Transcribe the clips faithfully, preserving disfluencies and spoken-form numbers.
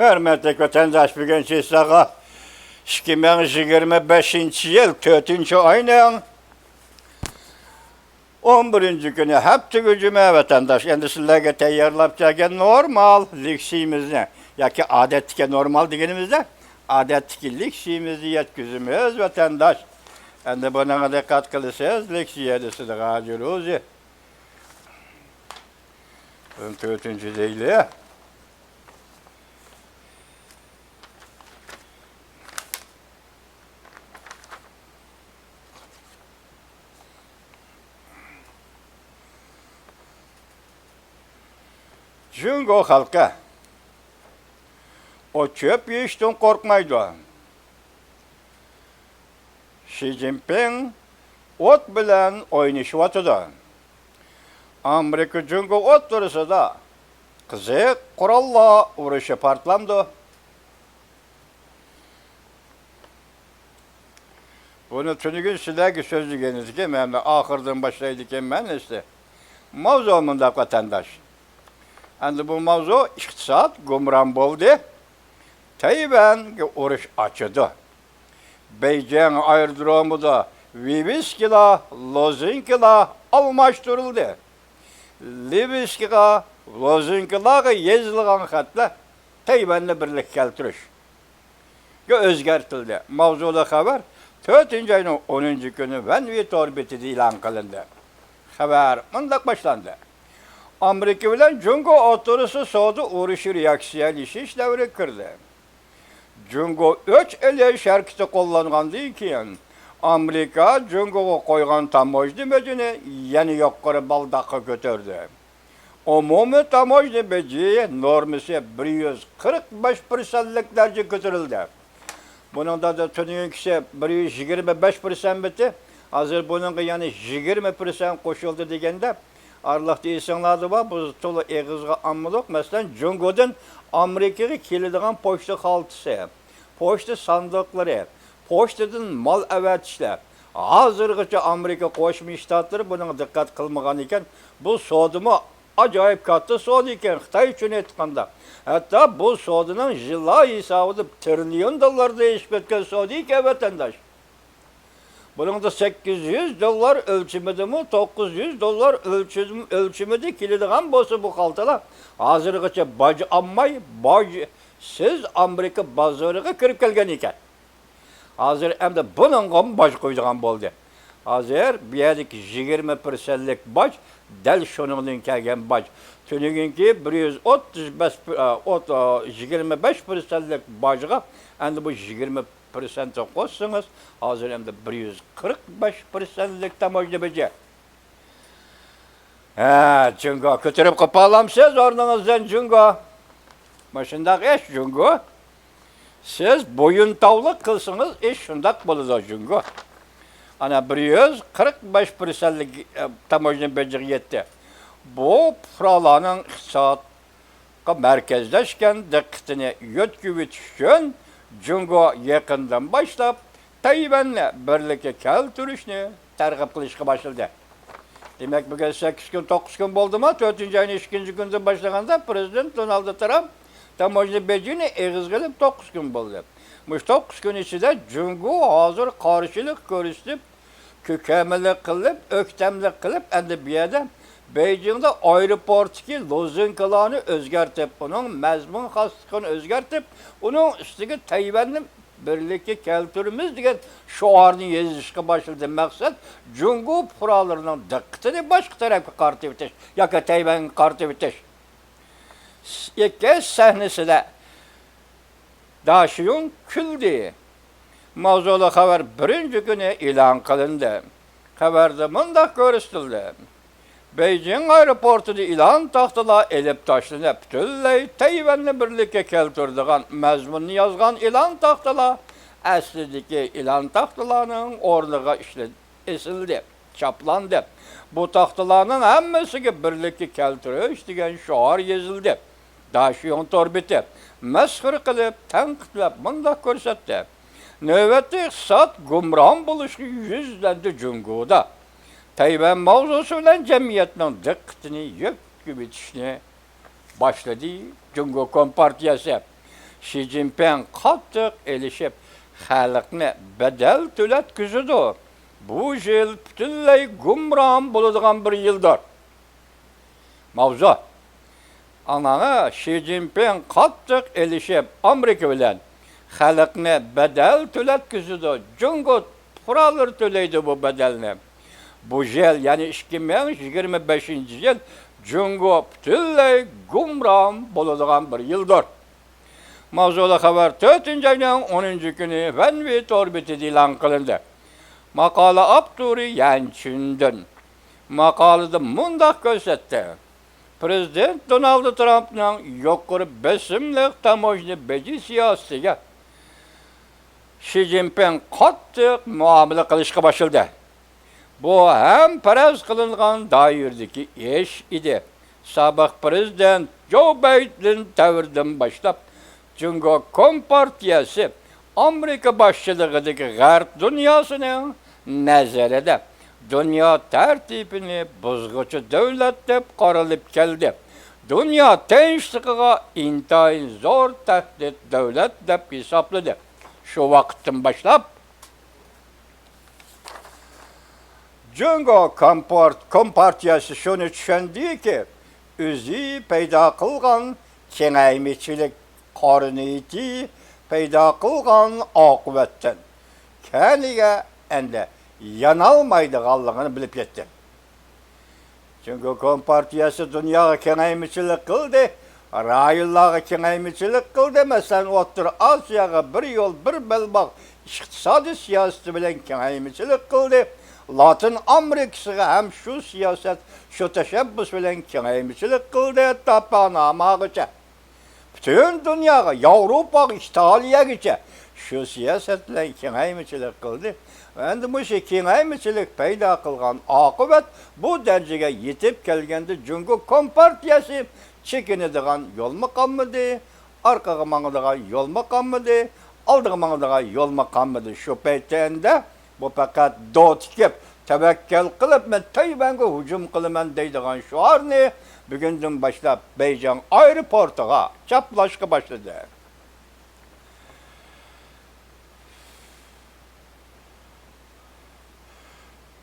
ھۆرمەتلىك ۋەتەنداش، بۈگۈن سىزلەرگە ئىككى مىڭ يىگىرمە بەشىنچى يىل تۆتىنچى ئاينىڭ ئون بىرىنچى كۈنى ھەپتىگە جۈمە، ۋەتەنداش، ئەمدى سىلەرگە تەييارلاپ كەلگەن نورمال لېكسىيىمىزنى ياكى ئادەتتىكى نورمال دېگىنىمىزدە ئادەتتىكى لېكسىيىمىزنى يەتكۈزىمىز، ۋەتەنداش. ئەمدى بۇنىڭغا دىققەت قىلىسىز، لېكسىيە دېسىدىغا جۇرۇزى. ئون تۆتىنچى دەيلى. جۇڭگو خەلقى ئوت چۆپ يېيىشتىن قورقمايدۇ. شى جىنپىڭ ئوت بىلەن ئوينىشىۋاتىدۇ. ئامېرىكا جۇڭگو ئوتتۇرىسىدا قىزىق قوراللار ئۇرۇشى پارتلامدۇ؟ بۇنى تۈنۈگۈن سىلەرگە سۆزلىگەن ئىدىكەن، مەن ئاخىرىدىن باشلايدىكەنمەن ئەسلى. ماۋزۇ مۇنداق، ۋەتەنداش. ئەمدى بۇ ماۋزۇ ئىقتىساد گۇمران بولدى. تەيۋەنگە ئۇرۇش ئاچىدۇ. بېيجىڭ ئايرودرومىدا ۋىۋىسكىلار، لوزۇنكىلار ئالماشتۇرۇلدى. ۋىۋىسكىغا، لوزۇنكىلارغا يېزىلغان خەتلەر تەيۋەننى بىرلىككە كەلتۈرۈشكە ئۆزگەرتىلدى. ماۋزۇلۇق خەۋەر تۆتىنچى ئاينىڭ ئونىنچى كۈنى ۋەنۋى تور بېتىدە ئېلان قىلىندى. خەۋەر مۇنداق باشلاندى. ئامېرىكا بىلەن جۇڭگو ئوتتۇرىسىدا سودا ئۇرۇشى رېئاكسىيەلىشىش دەۋرىگە كىردى. جۇڭگو ئۆچ ئېلىش ھەرىكىتى قوللانغاندىن كېيىن، ئامېرىكا جۇڭگوغا قويغان تاموژنا بېجىنى يەنە يۇقىرى بالداققا كۆتۈردى. ئومۇمىي تاموژنا بېجى نورمىسى بىر يۈز قىرىق بەش پىرسەنتلىك دەرىجىگە كۆتۈرۈلدى. بۇنىڭدا تۈنۈگۈنكىسى بىر يۈز يىگىرمە بەش پىرسەنت بېتى، ھازىر بۇنىڭغا يەنە يىگىرمە پىرسەنت قوشۇلدى دېگەندە، ئارىلىقتا ئېسىڭلاردا بار، بۇ تولا ئېغىزغا ئالمىدۇق. مەسىلەن، جۇڭگودىن ئامېرىكىغا كېلىدىغان پوچتا خالتىسى، پوچتا ساندۇقلىرى، پوچتىدىن مال ئەۋەتىشلەر. ھازىرغىچە ئامېرىكا قوشما شتاتلىرى بۇنىڭغا دىققەت قىلمىغان ئىكەن. بۇ سودىمۇ ئاجايىپ كاتتا سودا ئىكەن، خىتاي ئۈچۈن ئېيتقاندا. ھەتتا بۇ سودىنىڭ يىللار ھېسابىدا تىرىليون دوللاردىن ئېشىپ كەتكەن سودا ئىكەن، ۋەتەنداش. بۇنىڭدا سەككىز يۈز دوللار ئۆلچىمىدىمۇ، توققۇز يۈز دوللار ئۆلچىم-، ئۆلچىمىدە كېلىدىغان بولسا، بۇ خالتىلار ھازىرغىچە باج ئالماي، باجسىز ئامېرىكا بازىرىغا كىرىپ كەلگەن ئىكەن. ھازىر ئەمدى بۇنىڭغىمۇ باج قويىدىغان بولدى. ھازىر بۇ يەردىكى يىگىرمە پىرسەنتلىك باج دەل شۇنىڭدىن كەلگەن باج. تۈنۈگۈنكى بىر يۈز ئوتتۇز بەش، ئوت-، يىگىرمە بەش پىرسەنتلىك باجغا ئەمدى بۇ يىگىرمە پىرسەنتنى قوشسىڭىز، ھازىر ئەمدى بىر يۈز قىرىق بەش پىرسەنتلىك تاموژنا بېجى. ھە، جۇڭگو، كۆتۈرۈپ قوپالامسىز ئورنىڭىزدىن، جۇڭگو؟ مۇشۇنداق ئىش، جۇڭگو. سىز بويۇنتاۋلىق قىلسىڭىز، ئىش شۇنداق بولىدۇ، جۇڭگو. ئانا، بىر يۈز قىرىق بەش پىرسەنتلىك، ئە، تاموژنا بېجىغا يەتتى. بۇ پۇقرالارنىڭ ئىقتىساد مەركەزلەشكەن دىققىتىنى يۆتكىۋېتىش ئۈچۈن، جۇڭگو يېقىندىن باشلاپ تەيۋەننى بىرلىككە كەلتۈرۈشنى تەرغىب قىلىشقا باشلىدى. دېمەك، بۈگۈن سەككىز كۈن، توققۇز كۈن بولدىما؟ تۆتىنچى ئاينىڭ ئىككىنچى كۈنىدىن باشلىغاندا، پىرېزىدېنت دونالد ترامپ تاموژنا بېجىنى ئېغىزغا ئېلىپ توققۇز كۈن بولدى. مۇشۇ توققۇز كۈن ئىچىدە جۇڭگو ھازىر قارشىلىق كۆرسىتىپ، كۆكەملىك قىلىپ، ئۆكتەملىك قىلىپ، ئەمدى بۇ يەردە بېيجىڭدا ئايروپورتتىكى لوزۇنكىلارنى ئۆزگەرتىپ، ئۇنىڭ مەزمۇن خاسلىقىنى ئۆزگەرتىپ، ئۇنىڭ ئۈستىگە تەيۋەننى بىرلىككە كەلتۈرىمىز دېگەن شوئارنى يېزىشقا باشلىدى. مەقسەت جۇڭگو پۇقرالىرىنىڭ دىققىتىنى باشقا تەرەپكە قارىتىۋېتىش ياكى تەيۋەنگە قارىتىۋېتىش. ئىككى سەھنىسىدە داشيۇڭ كۈلدى. ماۋزۇلۇق خەۋەر بىرىنچى كۈنى ئېلان قىلىندى. خەۋەردە مۇنداق كۆرسىتىلدى: بېيجىڭ ئايروپورتىدا ئېلان تاختىلار ئېلىپ تاشلىنىپ، پۈتۈنلەي تەيۋەننى بىرلىككە كەلتۈرىدىغان مەزمۇننى يازغان ئېلان تاختىلار ئەسلىدىكى ئېلان تاختىلارنىڭ ئورنىغا ئىشلىتىلدى. ئېسىلدى، چاپلاندى. بۇ تاختىلارنىڭ ھەممىسىگە بىرلىككە كەلتۈرۈش دېگەن شوئار يېزىلدى. داشيۇڭ تور بېتى مەسخىرە قىلىپ، تەنقىدلەپ مۇنداق كۆرسەتتى: نۆۋەتتە ئىقتىساد گۇمران بولۇشقا يۈزلەندى جۇڭگودا. تەيۋەن ماۋزۇسى بىلەن جەمئىيەتنىڭ دىققىتىنى يۆتكىۋېتىشنى باشلىدى جۇڭگو كومپارتىيەسى. شى جىنپىڭ قاتتىق ئېلىشىپ، خەلقنى بەدەل تۆلەتكۈزىدۇ. بۇ يىل پۈتۈنلەي گۇمران بولىدىغان بىر يىلدۇر. ماۋزۇ. ئانا، شى جىنپىڭ قاتتىق ئېلىشىپ، ئامېرىكا بىلەن خەلقنى بەدەل تۆلەتكۈزىدۇ. جۇڭگو پۇقرالىرى تۆلەيدۇ بۇ بەدەلنى. بۇ يىل، يەنى ئىككى مىڭ يىگىرمە بەشىنچى يىل جۇڭگو پۈتۈنلەي گۇمران بولىدىغان بىر يىلدۇر. ماۋزۇلۇق خەۋەر تۆتىنچى ئاينىڭ ئونىنچى كۈنى ۋەنۋى تور بېتىدە ئېلان قىلىندى. ماقالە ئاپتورى يەن چۈندۈن ماقالىدە مۇنداق كۆرسەتتى: پىرېزىدېنت دونالد ترامپنىڭ يۇقىرى بېسىملىق تاموژنا بېجى سىياسىتىگە شى جىنپىڭ قاتتىق مۇئامىلە قىلىشقا باشلىدى. بۇ ھەم پەرەز قىلىنغان دائىرىدىكى ئىش ئىدى. سابىق پىرېزىدېنت جو بايدېن دەۋرىدىن باشلاپ، جۇڭگو كومپارتىيەسى ئامېرىكا باشچىلىقىدىكى غەرب دۇنياسىنىڭ نەزىرىدە دۇنيا تەرتىپىنى بۇزغۇچى دۆلەت دەپ قارىلىپ كەلدى. دۇنيا تىنچلىقىغا ئىنتايىن زور تەھدىت دۆلەت دەپ ھېسابلىدى. شۇ ۋاقىتتىن باشلاپ، جۇڭگو كومپارت-، كومپارتىيەسى شۇنى چۈشەندىكى، ئۆزى پەيدا قىلغان كېڭەيمىچىلىك قارا نىيىتى پەيدا قىلغان ئاقىۋەتتىن كەينىگە ئەمدى يانالمايدىغانلىقىنى بىلىپ يەتتى. جۇڭگو كومپارتىيەسى دۇنياغا كېڭەيمىچىلىك قىلدى، رايونلارغا كېڭەيمىچىلىك قىلدى. مەسىلەن، ئوتتۇرا ئاسىياغا بىر يول، بىر بەلباغ ئىقتىسادىي سىياسىتى بىلەن كېڭەيمىچىلىك قىلدى. لاتىن ئامېرىكىسىغا ھەم شۇ سىياسەت، شۇ تەشەببۇس بىلەن كېڭەيمىچىلىك قىلدى، ھەتتا پاناماغىچە. پۈتۈن دۇنياغا، ياۋروپاغا، ئىتالىيەگىچە شۇ سىياسەت بىلەن كېڭەيمىچىلىك قىلدى. ئەمدى مۇشۇ كېڭەيمىچىلىك پەيدا قىلغان ئاقىۋەت بۇ دەرىجىگە يېتىپ كەلگەندە، جۇڭگو كومپارتىيەسى چېكىنىدىغان يولمۇ قالمىدى، ئارقىغا ماڭىدىغان يولمۇ قالمىدى، ئالدىغا ماڭىدىغان يولمۇ قالمىدى. شۇ پەيتتە ئەمدى بۇ پەقەت دو تىكىپ، تەۋەككەل قىلىپ، مەن تەيۋەنگە ھۇجۇم قىلىمەن دەيدىغان شوئارنى بۈگۈندىن باشلاپ بېيجىڭ ئايروپورتىغا چاپلاشقا باشلىدى.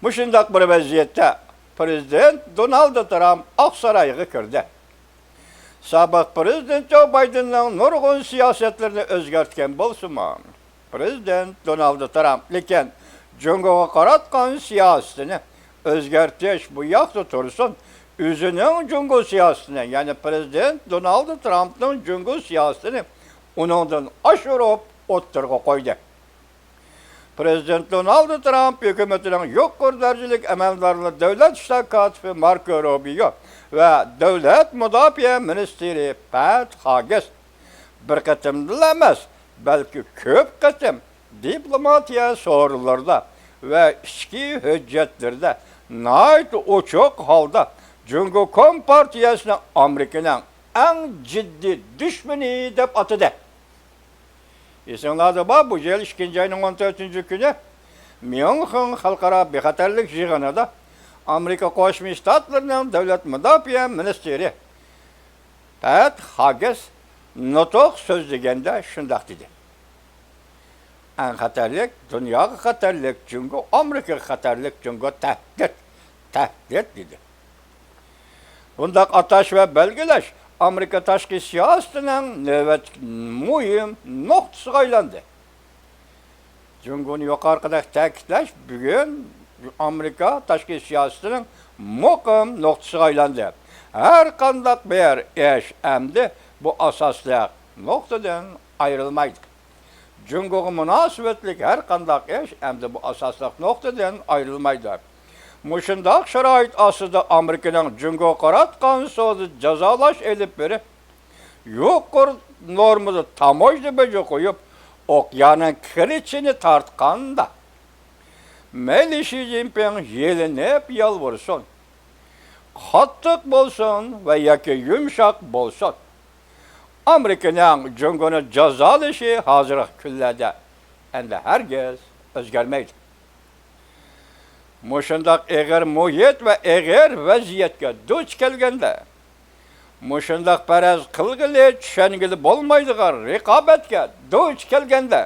مۇشۇنداق بىر ۋەزىيەتتە پىرېزىدېنت دونالد ترامپ ئاقسارايغا كىردى. سابىق پىرېزىدېنت جو بايدېننىڭ نۇرغۇن سىياسەتلىرىنى ئۆزگەرتكەن بولسىمۇ، پىرېزىدېنت دونالد ترامپ لېكىن جۇڭگوغا قاراتقان سىياسىتىنى ئۆزگەرتىش بۇ ياقتا تۇرسۇن، ئۆزىنىڭ جۇڭگو سىياسىتىنى، يەنى پىرېزىدېنت دونالد ترامپنىڭ جۇڭگو سىياسىتىنى ئۇنىڭدىن ئاشۇرۇپ ئوتتۇرىغا قويدى. پىرېزىدېنت دونالد ترامپ ھۆكۈمىتىنىڭ يۇقىرى دەرىجىلىك ئەمەلدارلىرى، دۆلەت ئىشلار كاتىپى ماركو روبىيو ۋە دۆلەت مۇداپىئە مىنىستىرى پەت خاگېس بىر قېتىمدىلا ئەمەس، بەلكى كۆپ قېتىم دىپلوماتىيە سورۇنلىرىدا ۋە ئىچكى ھۆججەتلىرىدە ناھايىتى ئوچۇق ھالدا جۇڭگو كومپارتىيەسىنى ئامېرىكىنىڭ ئەڭ جىددىي دۈشمىنى دەپ ئاتىدى. ئېسىڭلاردا بار، بۇ يىل ئىككىنچى ئاينىڭ ئون تۆتىنچى كۈنى ميۇنخېن خەلقئارا بىخەتەرلىك يىغىنىدا ئامېرىكا قوشما شتاتلىرىنىڭ دۆلەت مۇداپىئە مىنىستىرى پەت خاگېس نۇتۇق سۆزلىگەندە شۇنداق دېدى: «ئەڭ خەتەرلىك، دۇنياغا خەتەرلىك جۇڭگو، ئامېرىكىغا خەتەرلىك جۇڭگو، تەھدىت، تەھدىت» دېدى. بۇنداق ئاتاش ۋە بەلگىلەش ئامېرىكا تاشقى سىياسىتىنىڭ نۆۋەتتىكى مۇھىم نۇقتىسىغا ئايلاندى. جۇڭگونى يۇقىرىقىدەك تەكىتلەش بۈگۈن ئامېرىكا تاشقى سىياسىتىنىڭ مۇقىم نۇقتىسىغا ئايلاندى. ھەر قانداق بىر ئىش ئەمدى بۇ ئاساسلىق نۇقتىدىن ئايرىلمايدۇ. جۇڭگوغا مۇناسىۋەتلىك ھەر قانداق ئىش ئەمدى بۇ ئاساسلىق نۇقتىدىن ئايرىلمايدۇ. مۇشۇنداق شارائىت ئاستىدا ئامېرىكىنىڭ جۇڭگوغا قاراتقان سودا جازالاش ئېلىپ بېرىپ، يۇقىرى نورمىدا تاموژنا بېجى قويۇپ، ئوقيانىڭ كىرىچىنى تارتقاندا، مەيلى شى جىنپىڭ يېلىنىپ يالۋۇرسۇن، قاتتىق بولسۇن ۋە ياكى يۇمشاق بولسۇن، ئامېرىكىنىڭ جۇڭگونى جازالىشى ھازىرقى كۈنلەردە ئەمدى ھەرگىز ئۆزگەرمەيدۇ. مۇشۇنداق ئېغىر مۇھىت ۋە ئېغىر ۋەزىيەتكە دۇچ كەلگەندە، مۇشۇنداق پەرەز قىلغىلى، چۈشەنگىلى بولمايدىغان رىقابەتكە دۇچ كەلگەندە،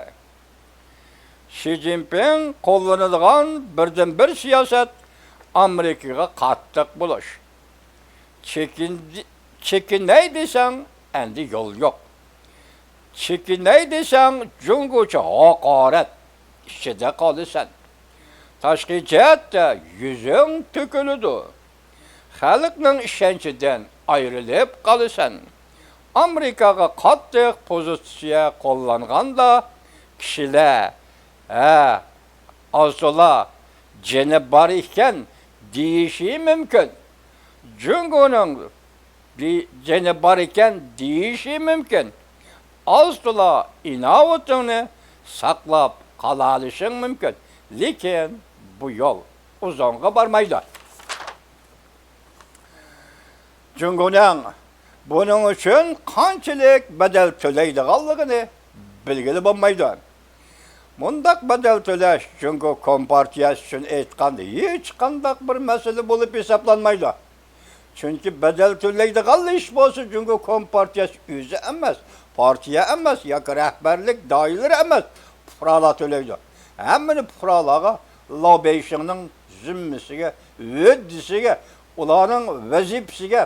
شى جىنپىڭ قوللىنىدىغان بىردىنبىر سىياسەت ئامېرىكىغا قاتتىق بولۇش. چېكىن-، چېكىنەي دېسەڭ، ئەندى يول يوق. چېكىنەي دېسەڭ، جۇڭگوچە ھاقارەت ئىچىدە قالىسەن. تاشقى جەھەتتە يۈزۈڭ تۆكۈلىدۇ. خەلقنىڭ ئىشەنچىدىن ئايرىلىپ قالىسەن. ئامېرىكاغا قاتتىق پوزىتسىيە قوللانغاندا، كىشىلەر، ھە، ئاز-تولا جېنى بار ئىكەن دېيىشى مۇمكىن. جۇڭگونىڭ بى-، جېنى بار ئىكەن دېيىشى مۇمكىن. ئاز-تولا ئىناۋىتىڭنى ساقلاپ قالالىشىڭ مۇمكىن. لېكىن بۇ يول ئۇزۇنغا بارمايدۇ. جۇڭگونىڭ بۇنىڭ ئۈچۈن قانچىلىك بەدەل تۆلەيدىغانلىقىنى بىلگىلى بولمايدۇ. مۇنداق بەدەل تۆلەش جۇڭگو كومپارتىيەسى ئۈچۈن ئېيتقاندا ھېچقانداق بىر مەسىلە بولۇپ ھېسابلانمايدۇ. چۈنكى بەدەل تۆلەيدىغانلا ئىش بولسا جۇڭگو كومپارتىيەسى ئۆزى ئەمەس، پارتىيە ئەمەس ياكى رەھبەرلىك دائىرىلىرى ئەمەس، پۇقرالار تۆلەيدۇ. ھەممىنى پۇقرالارغا، لاۋ بېيشىڭنىڭ زىممىسىگە، ھۆددىسىگە، ئۇلارنىڭ ۋەزىپىسىگە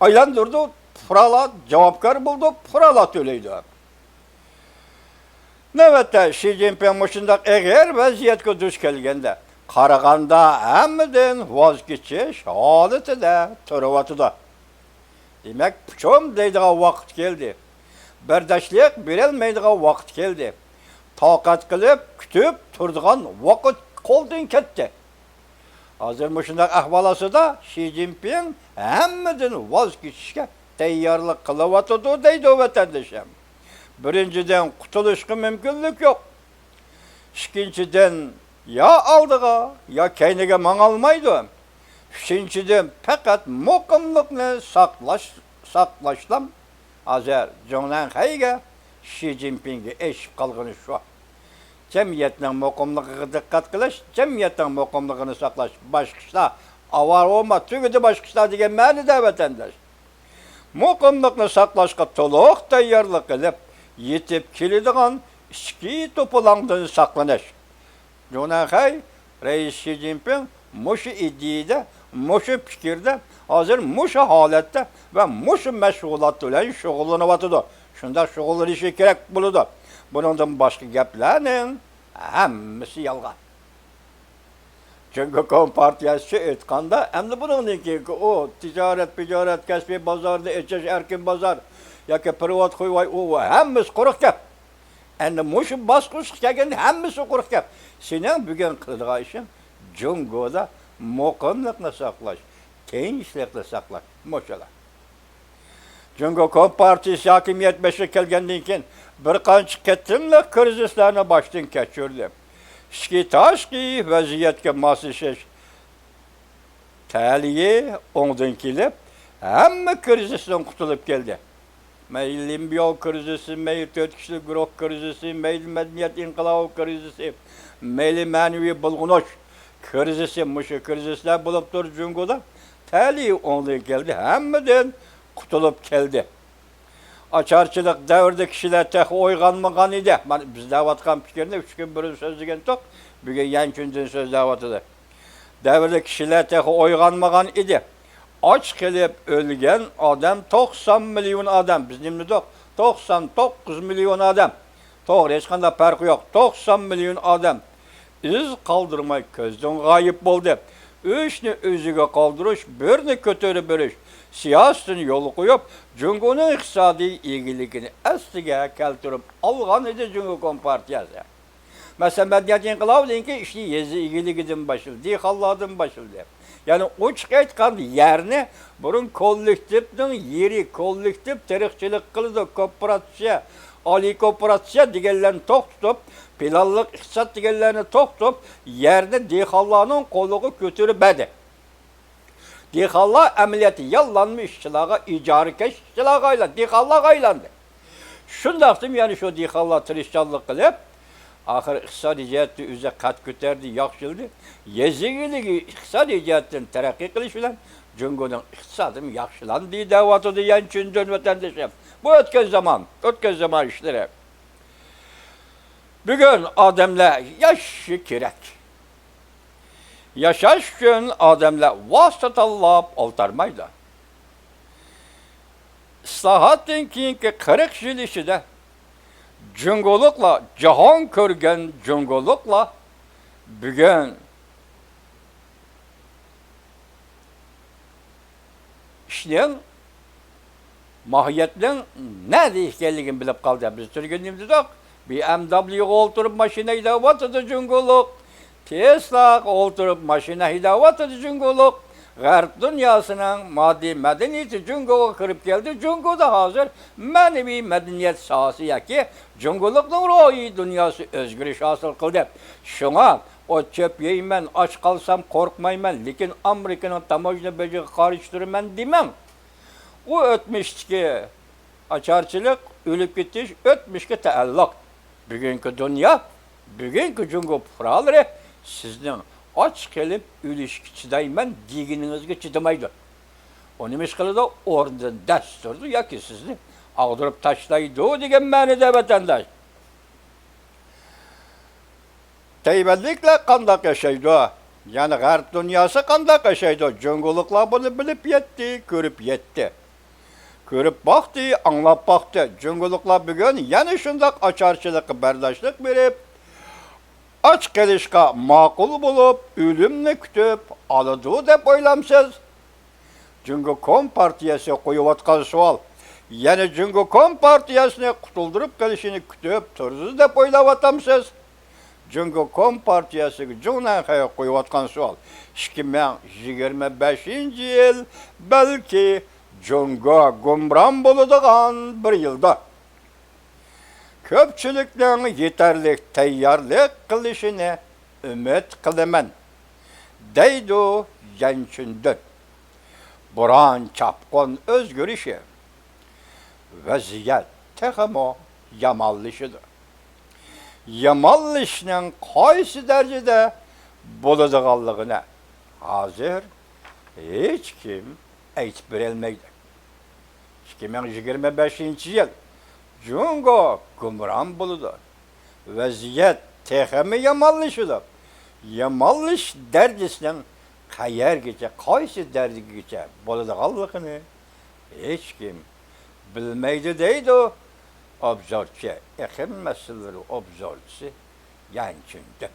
ئايلاندۇرىدۇ، پۇقرالار جاۋابكار بولىدۇ، پۇقرالار تۆلەيدۇ. نۆۋەتتە، شى جىنپىڭ مۇشۇنداق ئېغىر ۋەزىيەتكە دۇچ كەلگەندە، قارىغاندا ھەممىدىن ۋاز كېچىش ھالىتىدە تۇرۇۋاتىدۇ. دېمەك، پۇچۇم دەيدىغان ۋاقىت كەلدى. بەرداشلىق بېرەلمەيدىغان ۋاقىت كەلدى. تاقەت قىلىپ كۈتۈپ تۇرىدىغان ۋاقىت قولدىن كەتتى. ھازىر مۇشۇنداق ئەھۋال ئاستىدا شى جىنپىڭ ھەممىدىن ۋاز كېچىشكە تەييارلىق قىلىۋاتىدۇ دەيدۇ ۋەتەندىشىم. بىرىنچىدىن، قۇتۇلۇشقا مۇمكىنلىك يوق. ئىككىنچىدىن، يا ئالدىغا، يا كەينىگە ماڭالمايدۇ. ئۈچىنچىدىن، پەقەت مۇقىملىقنى ساقلاش، ساقلاشلام ھازىر جۇڭنەنخەيگە، شى جىنپىڭگە ئېشىپ قالغىنى شۇ. جەمئىيەتنىڭ مۇقىملىقىغا دىققەت قىلىش، جەمئىيەتنىڭ مۇقىملىقىنى ساقلاش، باشقا ئىشلار ئاۋارە بولما، تۈگىدى باشقا ئىشلار دېگەن مەنىدە، ۋەتەنداش. مۇقىملىقنى ساقلاشقا تولۇق تەييارلىق قىلىپ، يېتىپ كېلىدىغان ئىچكى توپىلاڭدىن ساقلىنىش. جۇڭنەنخەي رەئىس شى جىنپىڭ مۇشۇ ئىدىيىدە، مۇشۇ پىكىردە، ھازىر مۇشۇ ھالەتتە ۋە مۇشۇ مەشغۇلات بىلەن شۇغۇللىنىۋاتىدۇ. شۇنداق شۇغۇللىنىشى كېرەك بولىدۇ. بۇنىڭدىن باشقا گەپلەرنىڭ ھەممىسى يالغان. جۇڭگو كومپارتىيەسىچە ئېيتقاندا، ئەمدى بۇنىڭدىن كېيىنكى ئۇ تىجارەت، پىجارەت، كەسپىي بازارنى ئېچىش، ئەركىن بازار ياكى پىرېۋات خۇيۋاي، ئۇ ھەممىسى قۇرۇق گەپ. ئەمدى مۇشۇ باسقۇچقا كەلگەندە ھەممىسى قۇرۇق گەپ. سېنىڭ بۈگۈن قىلىدىغان ئىشىڭ جۇڭگودا مۇقىملىقنى ساقلاش، تىنچلىقنى ساقلاش، مۇشۇلار. جۇڭگو كومپارتىيىسى ھاكىمىيەت بېشىغا كەلگەندىن كېيىن، بىر قانچە قېتىملىق كىرىزىسلارنى باشتىن كەچۈردى. ئىچكى تاشقى ۋەزىيەتكە ماسلىشىش تەلىيى ئوڭدىن كېلىپ، ھەممە كىرىزىستىن قۇتۇلۇپ كەلدى. مەيلى لىن بياۋ كىرىزىسى، مەيلى تۆت كىشىلىك گۇرۇھ كىرىزىسى، مەيلى مەدەنىيەت ئىنقىلابى كىرىزىسى، مەيلى مەنىۋى بۇلغىنىش كىرىزىسى، مۇشۇ كىرىزىسلار بولۇپ تۇرۇپ جۇڭگودا تەلىيى ئوڭدىن كەلدى، ھەممىدىن قۇتۇلۇپ كەلدى. ئاچارچىلىق دەۋرىدە كىشىلەر تېخى ئويغانمىغان ئىدى. مانا بىز دەۋاتقان پىكىرنى ئۈچ كۈن بۇرۇن سۆزلىگەنتۇق، بۈگۈن يەنچۈندىن سۆزلەۋاتىدۇ. دەۋرىدە كىشىلەر تېخى ئويغانمىغان ئىدى. ئاچ قېلىپ ئۆلگەن ئادەم توقسان مىليون ئادەم. بىز نېمە دېدۇق؟ توقسان توققۇز مىليون ئادەم. توغرا، ھېچقانداق پەرقى يوق. توقسان مىليون ئادەم ئىز قالدۇرماي كۆزدىن غايىب بولدى. ئۈچنى ئۆزىگە قالدۇرۇش، بىرنى كۆتۈرۈپ بېرىش سىياسىتىنى يولغا قويۇپ، جۇڭگونىڭ ئىقتىسادىي ئىگىلىكىنى ئەسلىگە كەلتۈرۈپ ئالغان ئىدى جۇڭگو كومپارتىيەسى. مەسىلەن، مەدەنىيەت ئىنقىلابىدىن كېيىن ئىشنى يېزا ئىگىلىكىدىن باشلىدى، دېھقانلاردىن باشلىدى. يەنى ئوچۇق ئېيتقاندا، يەرنى بۇرۇن كوللېكتىپنىڭ يېرى، كوللېكتىپ تېرىقچىلىق قىلىدۇ، كوپىراتسىيە، ئالىي كوپىراتسىيە دېگەنلەرنى توختىتىپ، پىلانلىق ئىقتىساد دېگەنلەرنى توختىتىپ، يەرنى دېھقانلارنىڭ قولىغا كۆتۈرۈپ بەردى. دېھقانلار ئەمەلىيەتتە ياللانما ئىشچىلارغا، ئىجارىكەش ئىشچىلارغا ئايلاندى، دېھقانلارغا ئايلاندى. شۇنداقتىمۇ يەنە شۇ دېھقانلار تىرىشچانلىق قىلىپ، ئاخىر ئىقتىسادىي جەھەتتە ئۆزى قەد كۆتەردى، ياخشىلىدى. يېزا ئىگىلىكى ئىقتىسادىي جەھەتتىن تەرەققىي قىلىش بىلەن جۇڭگونىڭ ئىقتىسادىمۇ ياخشىلاندى دەۋاتىدۇ يەنچۈندۈن ۋەتەندىشىم. بۇ ئۆتكەن زامان، ئۆتكەن زامان ئىشلىرى. بۈگۈن ئادەملەر ياشىشى كېرەك. ياشاش ئۈچۈن ئادەملەر ۋاسىتە تاللاپ ئولتۇرمايدۇ. ئىسلاھاتتىن كېيىنكى قىرىق يىل ئىچىدە جۇڭگولۇقلار، جاھان كۆرگەن جۇڭگولۇقلار بۈگۈن ئىشنىڭ، ماھىيەتنىڭ نەدە ئىكەنلىكىنى بىلىپ قالدى. بىز تۈرگە نېمە دېدۇق؟ بى ئېم دابليۇغا ئولتۇرۇپ ماشىنا ھەيدەۋاتىدۇ جۇڭگولۇق. تېسلاغا ئولتۇرۇپ ماشىنا ھەيدەۋاتىدۇ جۇڭگولۇق. غەرب دۇنياسىنىڭ ماددىي مەدەنىيىتى جۇڭگوغا كىرىپ كەلدى. جۇڭگودا ھازىر مەنىۋى مەدەنىيەت ساھەسى ياكى جۇڭگولۇقنىڭ روھىي دۇنياسى ئۆزگىرىش ھاسىل قىلدى. شۇڭا ئوت چۆپ يەيمەن، ئاچ قالسام قورقمايمەن، لېكىن ئامېرىكىنىڭ تاموژنا بېجىغا قارشى تۇرىمەن دېمەڭ. ئۇ ئۆتمۈشتىكى ئاچارچىلىق، ئۆلۈپ كېتىش ئۆتمۈشكە تەئەللۇق. بۈگۈنكى دۇنيا، بۈگۈنكى جۇڭگو پۇقرالىرى سىزنىڭ ئاچ قېلىپ ئۆلۈشكە چىدايمەن دېگىنىڭىزگە چىدىمايدۇ. ئۇ نېمە ئىش قىلىدۇ؟ ئورنىدىن دەس تۇرىدۇ ياكى سىزنى ئاغدۇرۇپ تاشلايدۇ دېگەن مەنىدە، ۋەتەنداش. تەيۋەنلىكلەر قانداق ياشايدۇ؟ يەنى غەرب دۇنياسى قانداق ياشايدۇ؟ جۇڭگولۇقلار بۇنى بىلىپ يەتتى، كۆرۈپ يەتتى. كۆرۈپ باقتى، ئاڭلاپ باقتى. جۇڭگولۇقلار بۈگۈن يەنە شۇنداق ئاچارچىلىققا بەرداشلىق بېرىپ، ئاچ قېلىشقا ماقۇل بولۇپ، ئۆلۈمنى كۈتۈپ ئالىدۇ دەپ ئويلامسىز؟ جۇڭگو كومپارتىيەسىگە قويۇۋاتقان سوئال. يەنە جۇڭگو كومپارتىيەسىنى قۇتۇلدۇرۇپ قېلىشىنى كۈتۈپ تۇرىدۇ دەپ ئويلاۋاتامسىز؟ جۇڭگو كومپارتىيەسىگە جۇڭنەنخەيگە قويۇۋاتقان سوئال. ئىككى مىڭ يىگىرمە بەشىنچى يىل بەلكى جۇڭگو گۇمران بولىدىغان بىر يىلدا. كۆپچىلىكنىڭ يېتەرلىك تەييارلىق قىلىشىنى ئۈمىد قىلىمەن، دەيدۇ يەنچۈندۈن. بوران-چاپقۇن ئۆزگىرىشى، ۋەزىيەت تېخىمۇ يامانلىشىدۇ. يامانلىشىشنىڭ قايسى دەرىجىدە بولىدىغانلىقىنى ھازىر ھېچكىم ئېيتىپ بېرەلمەيدۇ. ئىككى مىڭ يىگىرمە بەشىنچى يىل جۇڭگو گۇمران بولىدۇ. ۋەزىيەت تېخىمۇ يامانلىشىدۇ. يامانلىشىش دەرىجىسىنىڭ قەيەرگىچە، قايسى دەرىجىگىچە بولىدىغانلىقىنى ھېچكىم بىلمەيدۇ، دەيدۇ ئوبزورچى، ئېقىم مەسىلىلىرى ئوبزورچىسى يەنچۈندۈن.